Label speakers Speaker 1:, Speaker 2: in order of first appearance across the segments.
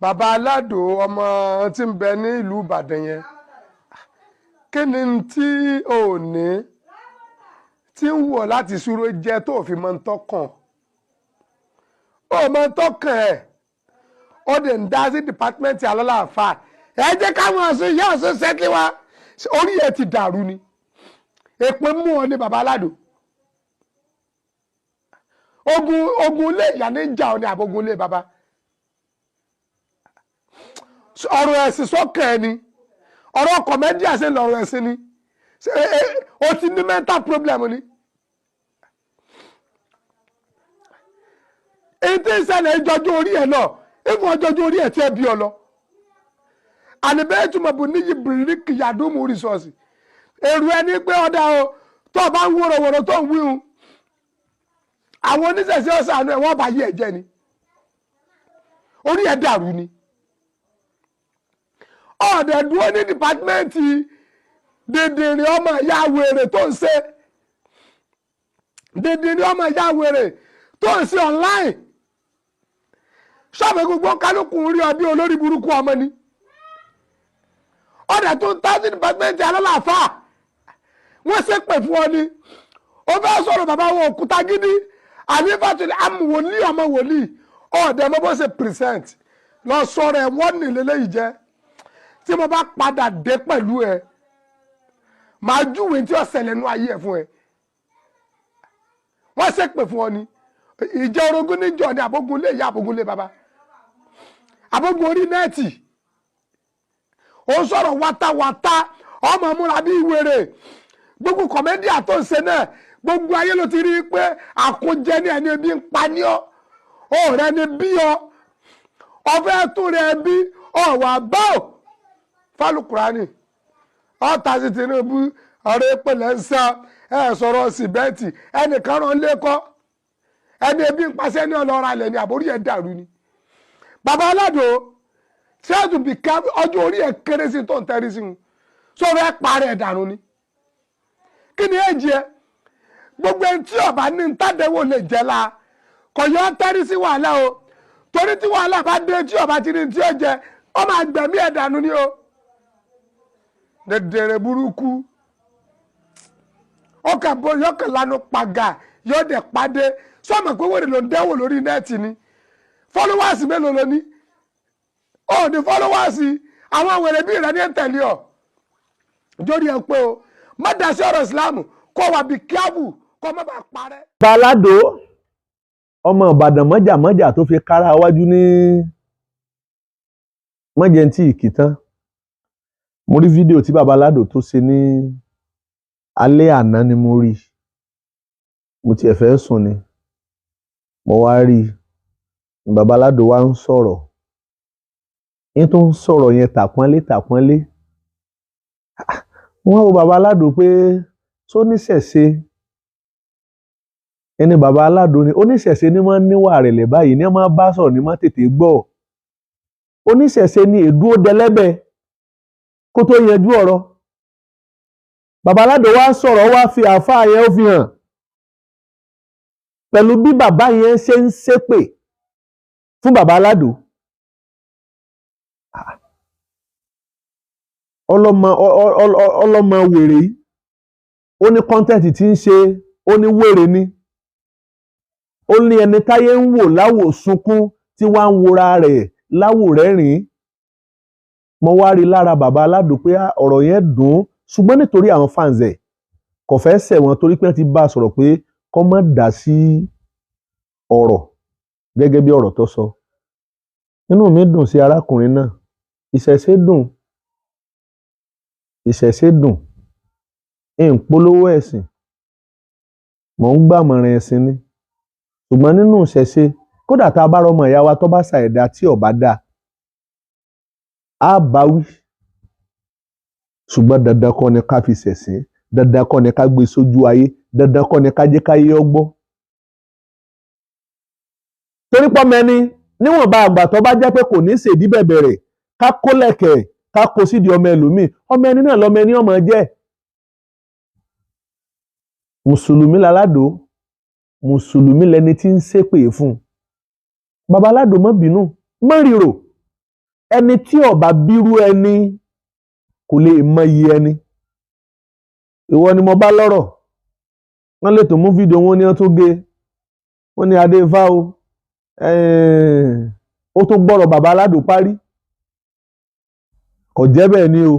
Speaker 1: Bàbá Aládò, ọmọ tí ń bẹ ní ìlú Ìbàdàn yẹn, kí ni tí ò ní tí ń wọ̀ láti súró jẹ́ tó fi mọ́ ń tọkàn ó mọ́ ń tọkàn ẹ̀? Ó dẹ̀ ń dá sí department alálàáfà. Ẹ jẹ́ káwọn ọ̀sùn ìyá ọ̀sùn ṣẹ́kí wá. Orí ẹ̀ ti dàrú ni, èpè mú ọ ní bàbá Aládò. Ogun ilé ìyá ní jà ọ ní àbógun ilé bàbá. Ọ̀rọ̀ ẹ̀sìn sọ́kàn ẹ̀ ni, ọ̀rọ̀ comedy ṣe lọ̀rọ̀ ẹ̀sìn ni. O ti ní mental problem ni. Èyí tí ń ṣẹlẹ̀ ìjọjú orí ẹ̀ lọ, ìfún ọjọ́jú orí ẹ̀ tí ẹ bí ọ lọ. Àníbẹ̀ túmọ̀ bù níyì bìrìkì yàdúmù rìsọ̀ọ̀sì. Èrò ẹni pé ọ̀dà o, tó o bá ń wòròwòrò tó ń wíhun, àwọn oníṣẹ̀ṣẹ̀ ọ̀sán ẹ̀ wọ́n bá yí ẹ̀ jẹ́ ni. Orí ẹ̀ dàrú ni. Ọ̀dẹ̀ dúró ní department dìndìnrín ọmọ ìyá wèrè tó ń ṣe, dìndìnrín ọmọ ìyá wèrè tó ń ṣe online. Ṣọ́ọ̀bù gbogbo kálukú ń rí ọ bí olórí burúkú ọmọ ni. Ọ̀dẹ̀ tó ń tá sí department alálàáfà, wọ́n ṣe pè fún ọ ni. Ó fẹ́ sọ̀rọ̀ bàbá wọn òkúta gidi àní fàtúlẹ̀ àmì wòlíì, ọmọ wòlíì. Ọ̀dẹ̀ mọ́ bó ṣe present lọ sọ̀rọ̀ ẹ̀. Wọ́n nílé lẹ́yìn jẹ́ tí mo bá padà dé pẹ̀lú ẹ, màá júwe tí ó ṣẹlẹ̀ nú ayé ẹ fún ẹ. Wọ́n ṣe pè fún ọ ni. Ìjẹ́ orogún níjọ ni, àbógun lé ìyá, àbógun lé bàbá, àbógun orí net. Ó ń sọ̀rọ̀ wátawàta, ọmọ múra bí wèrè. Gbogbo comedy tó ń ṣe náà, gbogbo ayé ló ti rí i pé àkójẹ ní ẹni ebi ń pa ní ọ. Ọ̀rẹ́ ni bí ọ ọfẹ́ tún rẹ bí ọ̀wà báò fálùkùránì ọ̀tá sí Tinubu. Ọ̀rẹ́ ìpìlẹ̀ ń sá ẹ̀ sọ̀rọ̀ síbẹ̀ǹtì ẹnìkan rán lẹ́kọ́. Ẹni ebi ń paṣẹ ní ọlọ́ra ilẹ̀ ni. Àbórí ẹ̀ dàrú ni. Bàbá Aládò, ṣé to be careful. Ọjọ́ orí ẹ̀ kéré sí tó ń tẹ́rí sí un, sọ̀rọ̀ ẹ̀ parẹ́ ẹ̀ dànù ni. Kí ni èjì ẹ? Gbogbo ẹni tí ọba ní ntàdéwò lè jẹ́ la kò yọ ọ́ tẹ́rí sí wàhálà o, torí tí wàhálà bá dé, tí ọba ti ní tí ó jẹ, ó máa gbẹ̀mí ẹ̀ dànù ni o. Dẹ̀dẹ̀rẹ̀ burúkú, ọkà bọ yọkàn lanu pàgà yóò dẹ̀ pàdé. Sọmọ pé wèrè ló ń dẹ́wò lórí net ni. Followers mélòó ló ní? Ó ní followers. Àwọn wèrè bí rẹ ní tẹ̀lé ọ. Jórí ẹ pé o má dá sí ọ̀rọ̀ Ìsìlámù, kó wà bí careful, kó má bàa parẹ́.
Speaker 2: Balado, ọmọ Ìbàdàn mọ́jàmọ́jà tó fi kára wájú ní mọ́jẹ̀ntì ìkìtàn. Mo rí fídíò tí baba Aládò tó ṣe ní alẹ́ àná ni. Mo rí, mo tiẹ̀ fẹ́ sùn ni, mo wá rí i. Baba Aládò wá ń sọ̀rọ̀ yín, tó ń sọ̀rọ̀ yẹn tàpọ́nlé tàpọ́nlé. Wọ́n wo baba Aládò pé tó níṣẹ̀ṣe ẹni. Baba Aládò ni oníṣẹ̀ṣe ni máa ń níwà rẹ̀lẹ̀ báyìí, ní máa bá sọ̀rọ̀, ní máa tètè gbọ́. Oníṣẹ̀ṣe ni èdú ó dẹlẹ́bẹ̀ kó tó yanjú ọ̀rọ̀. Baba Aládò wá sọ̀rọ̀, wá fi àáfàá yẹn, ó fi hàn pẹ̀lú bí bàbá yẹn ṣe ń ṣépè fún baba Aládò. Ọlọ́mọ ọlọ́mọ wèrè yìí, ó ní content tí ń ṣe, ó ní wèrè ni. Ó ní ẹni táyé ń wò láwò sunkún tí wàá ń wora rẹ̀ láwò rẹ́rìn-ín. Mo wá rí lára bàbá Aládò pé ọ̀rọ̀ yẹn dùn ún, ṣùgbọ́n nítorí àwọn fans ẹ̀, kò fẹ́ ṣẹ̀ wọ́n, torí pé wọ́n ti bá a sọ̀rọ̀ pé kó má dá sí ọ̀rọ̀ gẹ́gẹ́ bí ọ̀rọ̀ tó sọ. Inú mi dùn sí arákùnrin náà. Ìṣẹ̀ṣe dùn, ìṣẹ̀ṣe dùn. Ń polówó ẹ̀sìn, mò ń gbàmọ̀ràn ẹ̀sìn ni, ṣùgbọ́n nínú ìṣẹ̀ṣe, kódà tá a bá rọmọ ìyá wa tó bá ṣàìdá tí ò bá dáa, á bá wí, ṣùgbọ́n dandan kọ́ ni ká fi ṣẹ̀sín, dandan kọ́ ni ká gbé sójú ayé, dandan kọ́ ni ká jẹ́ káyé ó gbọ́. Torí pọ́mọ ẹni níwọ̀nba àgbà tó bá jẹ́ pé kò ní ṣèdí bẹ̀bẹ̀rẹ̀, ká kó lẹ̀kẹ̀, ká kó sídìí ọmọ ẹlòmíì, ọmọ ẹni náà lọmọ ẹni ọmọ jẹ́. Mùsùlùmí láládò, mùsùlùmí lẹni tí ń ṣépè fún un. Baba Aládò, má bínú, má ríro. Ẹni tí ó bá bírú ẹni kò lè mọyì ẹni. Ìwọ ni mo bá lọ́rọ̀, wọ́n lè tó mú fídíò wọn ní wọ́n tó gé, wọ́n ní Adéfá o, ó tó gbọ́rọ̀ bàbá aládùn parí. Kò jẹ́ bẹ́ẹ̀ ni o,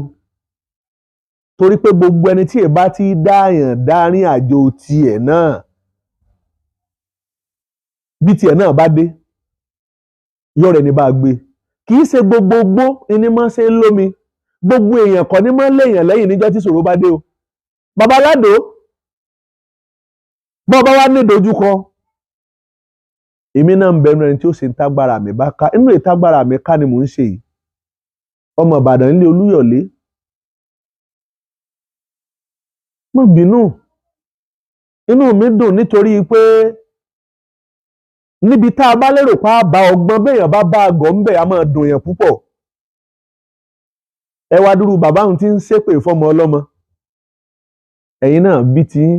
Speaker 2: torí pé gbogbo ẹni tí ẹ bá ti dáàyàn dárín àjò tiẹ̀ náà, bí tiẹ̀ náà bá dé yọ̀rẹ̀ ní bá a gbé. Kì í ṣe gbogbogbò ní máa ṣe lómi, gbogbo èèyàn kọ́ ní máa léèyàn lẹ́yìn níjọ́ tí ìṣòro bá dé o. Bàbá aládò, bọ́ bá wá ní ìdojúkọ, èmi náà ń bẹnu ẹni tí ó ṣe ń tágbára mi bá ká. Inú ìtágbára mi ká ni mò ń ṣe yìí. Ọmọ Ìbàdàn nílé Olúyọ̀lé, má bínú, inú mi dùn nítorí pé níbi tá a bá lérò pa á bá ọgbọ́n, béèyàn bá bá àgọ́ ń bẹ̀ á máa dùn yàn púpọ̀. Ẹ wá dúró bàbá òun tí ń ṣépè fọmọ ọlọ́mọ, ẹ̀yin náà bí ti ń.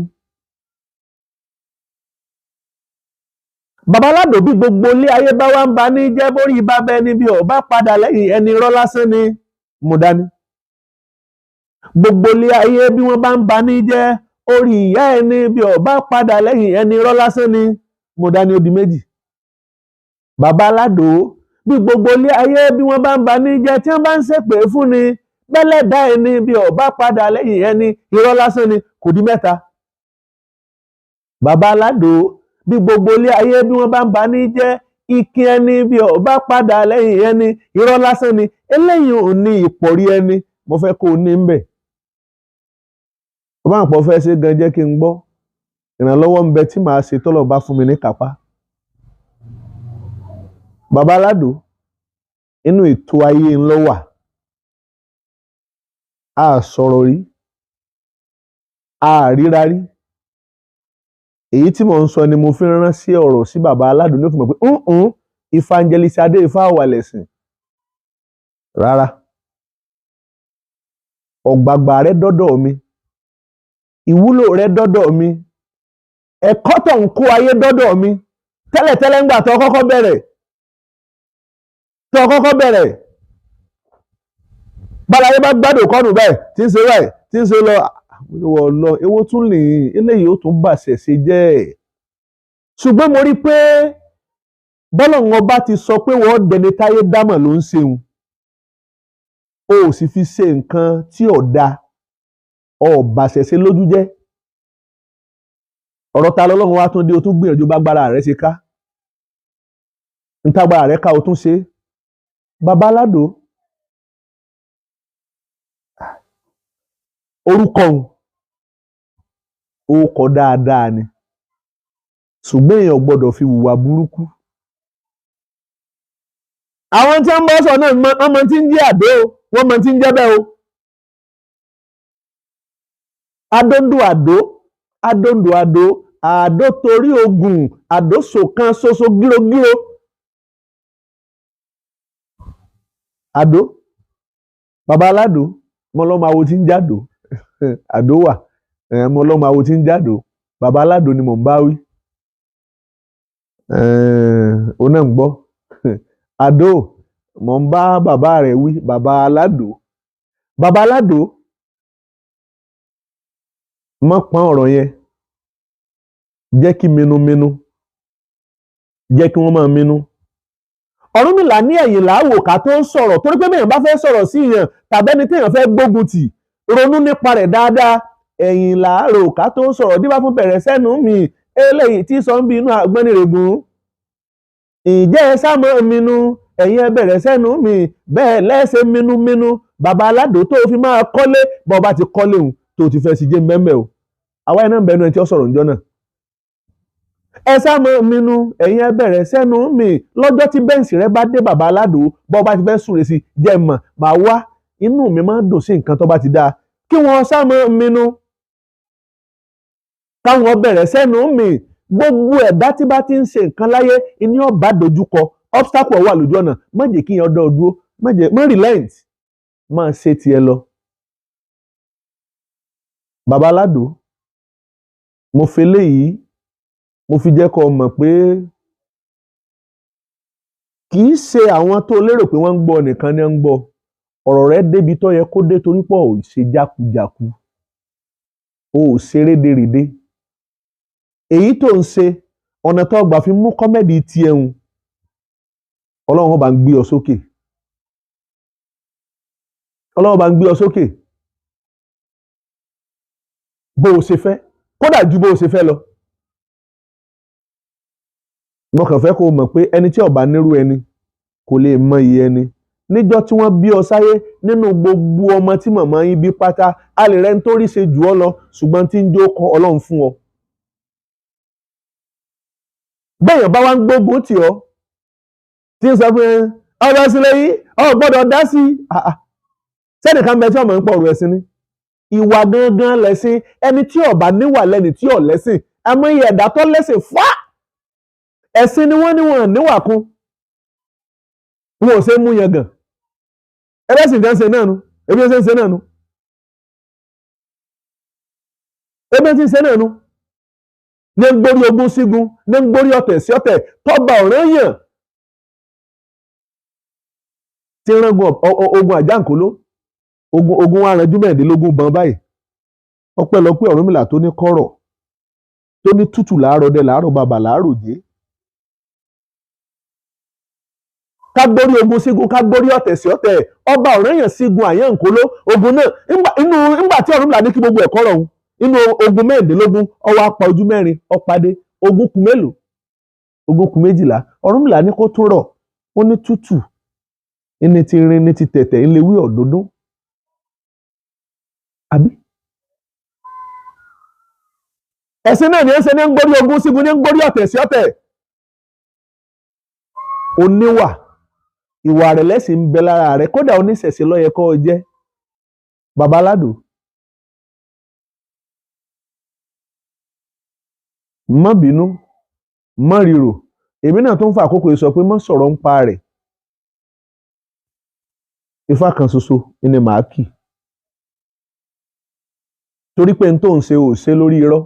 Speaker 2: Bàbá aládò, bí gbogbo ilé ayé bá wá ń ba ní jẹ́, bórí bá bẹ́ níbi ọ̀bá padà lẹ́yìn ẹni rọ́ lásán ni mo dání. Gbogbo ilé ayé bí wọ́n bá ń ba ní jẹ́, orí ìyá ẹni bí ọ̀bá padà lẹ́yìn ẹni rọ́ lásán ni mo dání. Ó di méjì. Bàbá aládò, bí gbogbo ilé ayé bí wọ́n bá ń ba ní jẹ́, tí wọ́n bá ń ṣépè fún ni, bẹ́lẹ̀dá ẹni bí ọ̀bá padà lẹ́yìn ẹni irọ́ lásán ni, kò di mẹ́ta. Bàbá aládò, bí gbogbo ilé ayé bí wọ́n bá ń ba ní jẹ́, ìkín ẹni bí ọ̀bá padà lẹ́yìn ẹni irọ́ lásán ni. Eléyìí ò ní ìpọ̀rí ẹni, mo fẹ́ kó o ní ń bẹ̀. Ọba àpọ̀ fẹ́ ṣe gan, jẹ́ kí n gbọ́. Ìrànlọ́wọ́ ń bẹ tí màá ṣe tọ́lọ̀ bá fún mi ní kápá. Bàbá aládò, inú ètò ayé ńlọ wà, a sọ̀rọ̀ rí, a ríra rí. Èyí tí mò ń sọ ni mo fi rán sí ọ̀rọ̀ sí bàbá aládò ní òfin mọ̀ pé ǹǹ Evangelist Adéifá wà lẹ̀sìn rárá. Ọ̀gbàgbà rẹ dọ́dọ̀ mi, ìwúlò rẹ dọ́dọ̀ mi, ẹ̀kọ́ tó ń kó ayé dọ́dọ̀ mi. Tẹ́lẹ̀tẹ́lẹ̀ ńgbà tó kọ́kọ́ bẹ̀rẹ̀, bálayé bá gbádùn kọ́nù báyìí tí ń ṣe báyìí tí ń ṣe lọ, wọ́n lọ ewo tún lè eléyìí ó tún bàṣẹ̀ ṣe jẹ́ ẹ̀. Ṣùgbọ́n mo rí pé bọ́lọ̀hún ọba ti sọ pé wọ́n dẹni táyé dámọ̀ ló ń ṣeun, o ò sì fi ṣe nǹkan tí ò da, ò bàṣẹ̀ ṣe lójú jẹ́. Ọ̀rọ̀ ta lọ́lọ́run wá tún dé, o tún gbìyànjú bágbára rẹ̀ ṣe ká, ntágbára rẹ̀ ká o tún ṣe. Bàbá aládò, orúkọ òun ó kọ dáadáa ni, ṣùgbọ́n èèyàn gbọ́dọ̀ fi hùwà burúkú. Àwọn tí wọ́n bá sọ náà wọ́n mọ tí ń jẹ́ àdó o, wọ́n mọ tí ń jẹ́ bẹ́ẹ̀ o. Adóńdó àdó, adóńdó àdó, àdó torí ogun, àdó ṣọ̀kan ṣoṣo gírogíro. Àdó, bàbá aládò, mo lọ́mọ awo tí ń jádò, àdó wà, mo lọ́mọ awo tí ń jádò, bàbá aládò ni mò ń bá wí. Òun náà ń gbọ́. Àdó, mò ń bá bàbá rẹ̀ wí, bàbá aládò. Bàbá aládò, má pọ́n ọ̀rọ̀ yẹn, jẹ́ kí minuminu, jẹ́ kí wọ́n máa minú. Ọ̀rúnmìlà ní ẹ̀yìn làáwò ká tó ń sọ̀rọ̀, torí pé bẹ́ẹ̀ bá fẹ́ sọ̀rọ̀ sí èèyàn tàbí ẹni téèyàn fẹ́ gbógun tì, ronú nípa rẹ̀ dáadáa. Ẹ̀yìn làárò ká tó ń sọ̀rọ̀, díbà fún bẹ̀rẹ̀ sẹ́nu mi, eléyìí tí sọ ń bí inú àgbọ́nìrègùn. Ǹjẹ́ ẹ sá mọ́ minú, ẹ̀yin ẹ bẹ̀rẹ̀ sẹ́nu mi, bẹ́ẹ̀ lẹ́sẹ̀ minúminú. Bàbá aládò tó fi máa kọ́lé, bọ́ bá ti kọ́lé òun tó ti fẹ́ sí jẹ́ mẹ́mẹ́ o. Àwa iná ń bẹnu ẹni tí ó sọ̀rọ̀ ńjọ́ náà. Ẹ sá mọ́ minú, ẹ̀yin ẹ bẹ̀rẹ̀ sẹ́nu mi, lọ́jọ́ tí bẹ́ǹsì rẹ bá dé bàbá aládò, bọ́ bá ti fẹ́ súre sí jẹ́ mọ̀, màá wá. Inú mi máa ń dùn sí nǹkan tó bá ti dáa, kí wọ́n sá mọ́ minú, káwọn bẹ̀rẹ̀ sẹ́nu mi. Gbogbo ẹ̀dá tí bá ti ń ṣe nǹkan láyé ní ọba dojúkọ, obstacle wà lójú ọ̀nà, má jẹ́ kí yẹn ọdọ dúró, má jẹ́, má relent, má ṣe tiẹ̀ lọ. Bàbá aládò, mo fi eléyìí, mo fi jẹ́ kó mọ̀ pé Kì í ṣe àwọn tó lérò pé wọ́n ń gbọ́ nìkan ni wọ́n ń gbọ́. Ọ̀rọ̀ rẹ débi tó yẹ kó dé torí pọ̀ ò ṣe jákujàku, o ò ṣe rédèrèdè. Èyí tó ń ṣe, ọ̀nà tó gbà fi mú comedy tiẹ̀ ń, Ọlọ́run bá ń gbé ọ sókè, Ọlọ́run bá ń gbé ọ sókè bó o ṣe fẹ́, kódà ju bó o ṣe fẹ́ lọ. Mo kàn fẹ́ kó o mọ̀ pé ẹni tí ó bá nírú ẹni kò lè mọ iye ẹni. Níjọ́ tí wọ́n bí ọ sáyé, nínú gbogbo ọmọ tí màmá yín bí pátá, a lè rẹ́ni tó rí ṣe jù ọ lọ, ṣùgbọ́n tí ń jó kọ Ọlọ́run fún ọ. Bẹ́ẹ̀yàn bá wá ń gbógun tì ọ́, tí ń sọ fún ẹ, ọ̀rọ̀ sílẹ̀ yìí, ọ gbọ́dọ̀ dá sí i. Sẹ́nìkan bẹ tí ọmọ ń pọ̀ ọ̀rọ̀ ẹ̀sìn ni. Ìwà gangan lẹ̀sìn. Ẹni tí ó bá níwà lẹ́ni tí ò lẹ́sìn. Àmọ́ iye ẹ̀dá tó lẹ́sìn fá, ẹ̀sìn ni wọ́n ní wọn níwà kún. Wọn ò ṣe é mú yẹn gàn. Ẹlẹ́sìn jẹ́ ń ṣe náà nu, ebi ń ṣe náà nu, ebi ń ṣe náà nu. Ní ń gbórí ogun sígun, ní ń gbórí ọ̀tẹ̀ sí ọ̀tẹ̀, tọ́ba ọ̀ràn yàn tí ń rángun ogun àjàǹkóló, ogun wa ranjú mẹ́ẹ̀ẹ́dínlógún bọn báyìí. Ọpẹ́lọpẹ́ Ọ̀rúnmìlà tó ní kọ́rọ̀, tó ní tútù láàárọ̀ dẹ láàárọ̀ bàbà láàárọ̀ jẹ́. Ká gbórí ogun sígun, ká gbórí ọ̀tẹ̀ sí ọ̀tẹ̀, ọba ọ̀ràn yàn sígun àyànkóló ogun náà. Ńgbà tí Ọ̀rúnmìlà ní kí gbogbo ẹ̀kọ́ rọ̀ inú ogun mẹ́ẹ̀ẹ́dínlógún, ó wá pa ojú mẹ́rin, ó padé. Ogun kù mélòó? Ogun kù 12. Ọ̀rúnmìlà ní kó tún rọ̀, ó ní tútù ní ti rin ní ti tẹ̀tẹ̀ ńlewí ọ̀dúndún. Àbí? Ẹ̀sìn náà ni ẹ ń ṣe ní ń gbórí ogun sígun, ní ń gbórí ọ̀tẹ̀ sí ọ̀tẹ̀. Oníwà, ìwà rẹ̀ lẹ́sìn ń bẹ lára rẹ̀, kódà oníṣẹ̀ṣe ló yẹ kó o jẹ́. Bàbá Aládò, má bínú, má ríro. Èmi náà tó ń fa àkókò yìí sọ pé má sọ̀rọ̀ ń pa rẹ̀. Ifá kan ṣoṣo ni màá kì. Torí pé n tó ń ṣe ò ṣe lórí irọ́.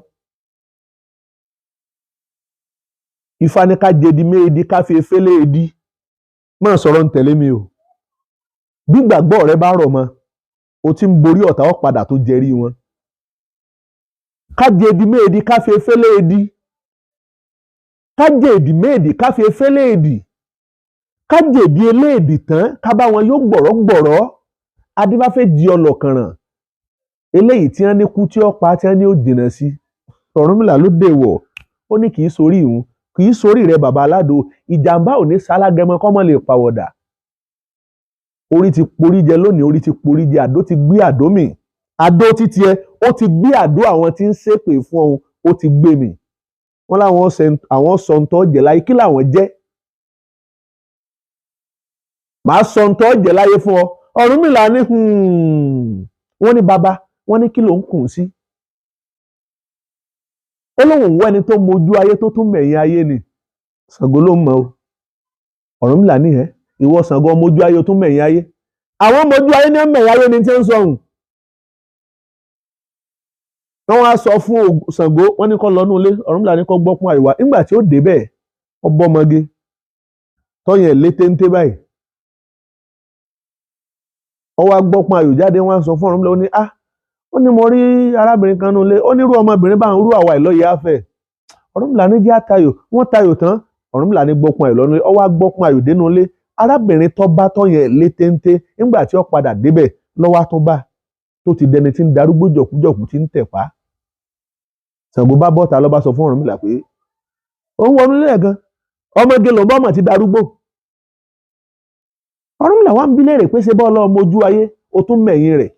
Speaker 2: Ifá ní ká jedi méèdì, ká fi efé léèdì. Má sọ̀rọ̀ ń tẹ̀lé mi o. Bí gbàgbọ́ rẹ bá rọ̀ mọ́, o ti ń borí ọ̀tá ó padà tó jẹrí wọn. Ká jedi méèdì, ká fi efé léèdì. Ká jèdì méèdì, ká fi efé léèdì. Ká jèdì eléèdì tán, ká bá wọn yóò gbọ̀rọ̀gbọ̀rọ̀. Adífáfẹ́ di ọlọ́kànràn. Eléyìí tí wọ́n ní kú tí ó pa, tí wọ́n ní ó jìnnà sí. Ọ̀rúnmìlà ló dèwọ̀. Ó ní kì í sorí ìhun, kì í sorí rẹ bàbá Aládò. Ìjàmbá ò ní sálágẹmọ kọ́mọ lè pàwọ̀dà. Orí ti porí jẹ lónìí, orí ti porí jẹ, àdó ti gbé àdó mì. Àdó títí ẹ, ó ti gbé àdó àwọn tí ń ṣépè fún ọ̀hún, ó ti gbé mì. Wọ́n láwọn sọ ń tọ́ jẹ láyé, kí làwọn jẹ́? Màá sọ ń tọ́ jẹ láyé fún ọ. Ọ̀rúnmìlà ní wọ́n ní bàbá, wọ́n ní kí ló ń kùn sí. Ó lóun wọ ẹni tó mojú ayé tó tún mẹ̀yìn ayé ni. Ṣàngó ló mọ̀ o. Ọ̀rúnmìlà ní ẹ̀, ìwọ Ṣàngó mojú ayé tó tún mẹ̀yìn ayé. Àwọn mojú ayé ní mẹ̀yìn ayé ni tí ń sọ òun. Wọ́n wá sọ fún Ṣàngó, wọ́n ní kó lọ nú ilé, Ọ̀rúnmìlà ní kó gbọ́kún àríwá. Nígbà tí ó débẹ̀, ó bọ́mọge tọ́yìn lé téńté báyìí. Ó wá gbọ́pọ́n ayò jáde, wọ́n á sọ fún Ọ̀rúnmìlà, ó ní ah, ó ní mo rí arábìnrin kan nú ilé, ó ní irú ọmọbìnrin bá ń rú àwa ìlọ́yẹ̀ afẹ́. Ọ̀rúnmìlà ní jẹ́ àtayò, wọ́n tayò tán. Ọ̀rúnmìlà ní gbọ́pọ́n ayò lọ́nú ilé, ó wá gbọ́pọ́n ayò dénú ilé. Arábìnrin tó bá tọ́yìn lé téńté, nígbà tí ó padà débẹ̀ lọ́wọ́ tó bá tó ti dẹni tí ń darúgbó jọ̀kújọ̀kú tí ń tẹ̀pá. Ṣàngó bá bọ́ta ló bá sọ fún Ọ̀rúnmìlà pé òun wọnú ilé gan, ọmọge lòun bá mọ̀ ti darúgbó. Ọ̀rúnmìlà wá ń bi léèrè pé ṣe bọ́ ọlọ́mọ ojú ayé o tún mẹ̀yìn rẹ̀.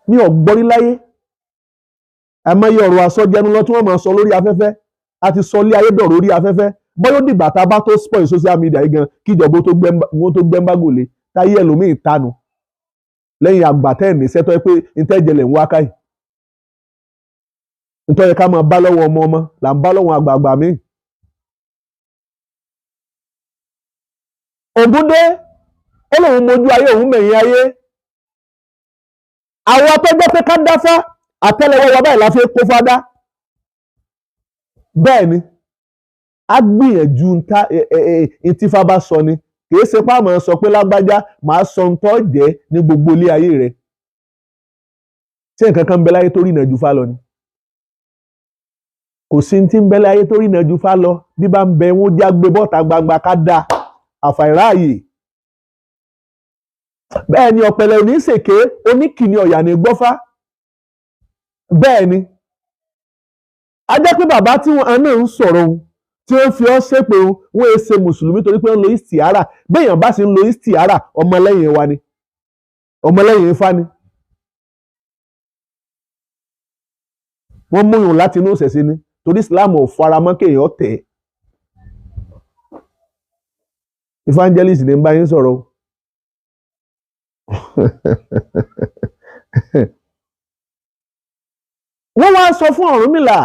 Speaker 2: Mi ò gbọ́rí láyé. Àmọ́yé ọ̀rọ̀ àsọjẹnu lọ tí wọ́n máa sọ lórí afẹ́fẹ́. A ti sọ lé ayé dọ̀rọ̀ orí afẹ́fẹ́. Bọ́yọ̀ dìgbà tá a bá tó spoil social media yìí gan, kí ìjọba tó gbẹ́ńbágò lé, táyé ẹlòmíì tánu. Lẹ́yìn àgbà tẹ́ ẹ̀ ní sẹ́tọ́ pé ntẹ́jẹlẹ̀ ń wá káyì. Ntọ́ yẹ ká máa bá lọ́wọ́ ọmọ ọmọ là ń bá lọ́wọ́ àgbààgbà míì. Ògúndé ó lóun mojú ayé òun mẹ̀yìn ayé. Àwọn atọ́jọ́ pé ká dáfá àtẹ́lẹwọ́ wa báyìí la fi kó fádá. Bẹ́ẹ̀ ni Á gbìyànjú ntífá bá sọ ni, kì í ṣe pé àmọ́ sọ pé lágbájá màá sọ ń tọ́ jẹ́ ní gbogbo ilé ayé rẹ̀. Ṣé nǹkan kan ń bẹ láyé tó rí ìnàjú fá lọ ni? Kò sí ti ń bẹ láyé tó rí ìnàjú fá lọ. Bí bá ń bẹ, wọ́n jágbe bọ́ta gbangba ká dáa àfàìráàyè. Bẹ́ẹ̀ ni ọ̀pẹ̀lẹ̀ òní ṣèké, oníkìní ọ̀yà ní gbọ́fá. Bẹ́ẹ̀ ni a jẹ́ pé bàbá tí wọn náà ń sọ̀rọ̀ òun tí wọ́n fi ọ́ ṣépè òun, wọ́n ṣe mùsùlùmí torí pé ń lo istiara. Béèyàn bá sì ń lo istiara, ọmọlẹ́yìn wa ni, ọmọlẹ́yìn Ifá ni. Wọ́n mú yùn láti inú ìṣẹ̀ṣe ni, torí Islam ò faramọ́ kéèyàn tẹ̀. Evangelist ní bá yín sọ̀rọ̀ o. Wọ́n wá sọ fún Ọ̀rúnmìlà,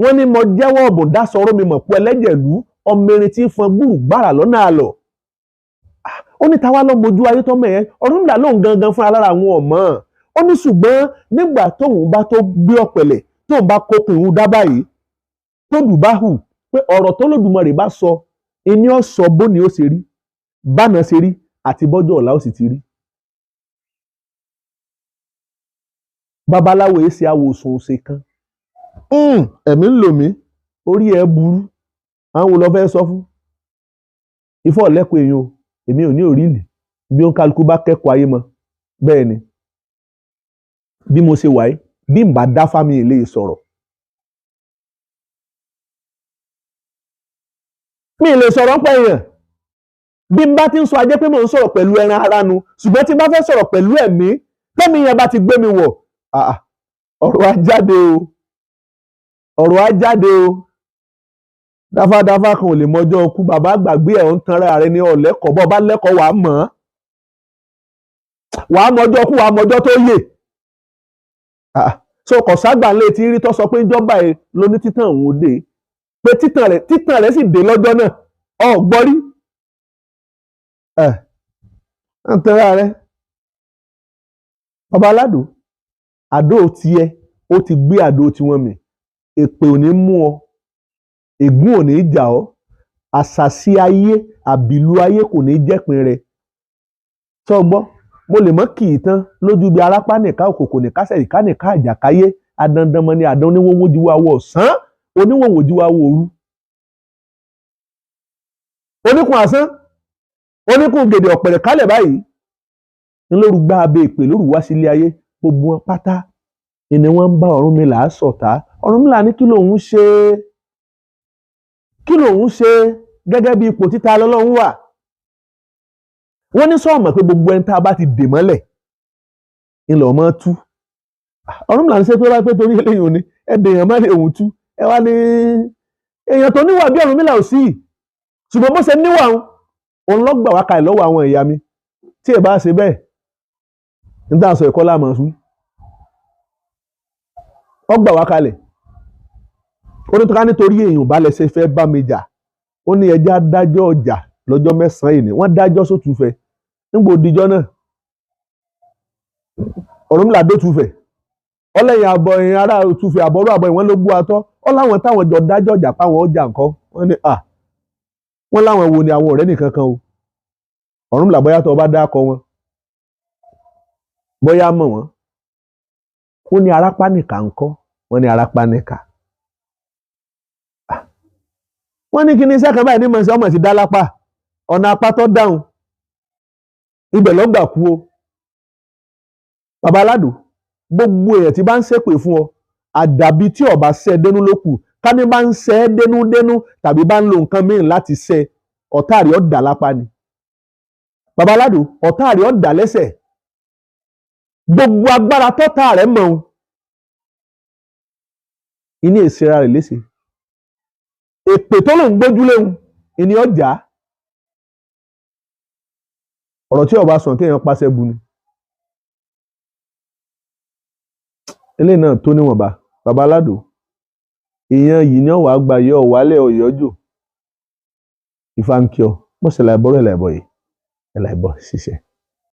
Speaker 2: wọ́n ní mo jẹ́wọ́ ọ̀bùn dásọ̀rọ̀ mi mọ̀ pé ẹlẹ́jẹ̀lú ọmọ erin tí ń fọn gbúrú gbàrà lọ́nà àlọ́. Ó ní táwa lọ́ mojú ayé tọ́mọ yẹn. Ọ̀rúnmìlà lóun gangan fún alára àwọn ọmọ. Ó ní ṣùgbọ́n nígbà tóun bá tó gbé ọ̀pẹ̀lẹ̀, tóun bá kókun ìhun dá báyìí, tó dù bá hù pé ọ̀rọ̀ tó Olódùmarè bá sọ, ìní ọ̀sọ̀ bóni ó ṣe rí, bánà ṣe rí, àti bọ́jọ́ ọ̀la ó sì ti rí. Babaláwo yìí ṣe awòsùn ṣe kan. Ẹ̀mí ń lò mí, orí ẹ̀ burú, àwọn wo lọ fẹ́ sọ fún? Ifọ̀ lẹ́kọ̀ọ́ èèyàn o, èmi ò ní òrílì, bí ó ń kálukú bá kẹ́kọ̀ọ́ ayé mọ́. Bẹ́ẹ̀ ni, bí mo ṣe wà yìí, bí n bá dá fámi lè sọ̀rọ̀. Mi lè sọ̀rọ̀ pẹ̀ èèyàn. Bí n bá ti ń sọ ajé pé mò ń sọ̀rọ̀ pẹ̀lú ẹran ara nu, ṣùgbọ́n tí n bá fẹ́ sọ̀rọ̀ pẹ̀lú ẹ̀mí, tẹ́mi yẹn bá ti gbé mi wọ̀, ọ̀rọ̀ á jáde o, ọ̀rọ̀ á jáde o. Dáfádáfá kan ò lè mọjọ́ ọkú, bàbá gbàgbé ẹ̀ ń tanra rẹ ní ọ̀lẹ́kọ̀ọ́, bọ́ bá lẹ́kọ̀ọ́ wàá mọ̀ ọ́, wàá mọjọ́ ọkú, wàá mọjọ́ tó yè. So kọ̀ságbà ńlẹ̀ tí rí tó sọ pé ìjọba ẹ̀ ló ní títàn òun dé, pé títàn rẹ̀ sì dé lọ́jọ́ náà, ọ̀ gbọ́rí. Ẹ̀ ń tanra rẹ. Bàbá aládùn, àdó tiẹ̀ ó ti gbé àdó tiwọn mì, èpè ò ní mú ọ, ègún ò ní jà ọ́, àṣàsí ayé àbìlú ayé kò ní jẹ́pin rẹ̀. Sọ gbọ́, mo lè mọ́ kì í tán lójú bí arápá nìka òkòkò nìka sẹ̀ríkà nìka àjàkáyé, adandanmọ ni àdán oníwòwò jíwá wọ ọ̀sán, oníwòwò jíwá wọ òru. Oníkun àsán, oníkun gèdè ọ̀pẹ̀rẹ̀ kálẹ̀ báyìí, ńlóru gbá abẹ́ èpè lóru wá sílé ayé, gbogbo wọn pátá ni wọ́n ń bá Ọ̀rúnmìlà ṣọ̀tá. Ọ̀rúnmìlà ní kí lòun ṣe, kí lòun ṣe gẹ́gẹ́ bí ipò títa lọ́lọ́run wà. Wọ́n ní sọ̀mọ̀ pé gbogbo ẹni tá a bá ti dè mọ́lẹ̀ ńlọ mọ́ tú. Ọ̀rúnmìlà ń ṣe pé wáyé pé torí eléyìí òní ẹ dèèyàn má lè òun tú. Ẹ wá ní èèyàn tó níwà bí Ọ̀rúnmìlà ò sí, ṣùgbọ́n bó ṣe níwà òun lọ́gbà wá kalẹ̀ lọ́wọ́ àwọn ìyá mi. Tí ẹ bá ṣe bẹ́ẹ̀, ní tá a sọ ẹ̀kọ́ láàmú sùn. Ó gbà wá kalẹ̀. Ó ní ká nítorí èèyàn bá lẹ́sẹ̀ fẹ́ bá mi jà, ó ní ẹja dájọ́ ọjà lọ́jọ́ mẹ́sàn-án yìí ni wọ́n dájọ́ sótúfẹ́. Nígbò òdìjọ́ náà, Ọ̀rúnmìlà dótúfẹ́. Ọlẹ́yìn àbọ̀ ẹ̀yìn ará òtúfẹ́ àbọ̀rú àbọ̀ ìwọ́n ló gbó atọ́. Ó láwọn táwọn jọ dájọ́ ọjà páwọn ọjà nǹkan. Wọ́n ní à, wọ́n láwọn wo ni àwọn ọ̀rẹ́ nìkan kan o. Ọ̀rúnmìlà bóyá tó bá dákọ wọn, bóyá mọ̀ wọ́n. Ó ní arápá nìka ńkọ́, wọ́n ní arápá nìka. Wọ́n ní kí ni iṣẹ́ kan báyìí ní mọ̀ sí ọmọ sí dá lápá, ọ̀nà apá tó dáhùn, ibẹ̀ ló gbà kú o. Bàbá aládùn, gbogbo èèyàn tí bá ń ṣépè fún ọ, àdàbí tí ó bá ṣẹ́ dénú ló kù, ká ní bá ń ṣẹ́ dénúdénú tàbí bá ń lo nǹkan míì láti ṣẹ́, ọ̀tá rẹ̀ ó dà lápá ni. Bàbá aládùn, ọ̀tá rẹ̀ ó dà lẹ́sẹ̀. Gbogbo agbára tọ́tá rẹ̀ mọ̀ ọ́n, ìní ìsera rẹ̀ léṣe. Èpè tó lòún gbójúléhun ìní ọjà. Ọ̀rọ̀ tí ọba sàn kéèyàn pàṣẹ bu ni. Eléyìí náà tó níwọ̀nba. Bàbá aládùn, èèyàn yìí ni ọ̀wá gba yọ ọ̀wálẹ̀ ọ̀yọ́jò. Ifá ń kí ọ, mọ̀sẹ̀ láìbọ̀rọ̀ ẹ̀ láìbọ̀ yìí, ẹ̀ láìbọ̀ ṣiṣẹ́.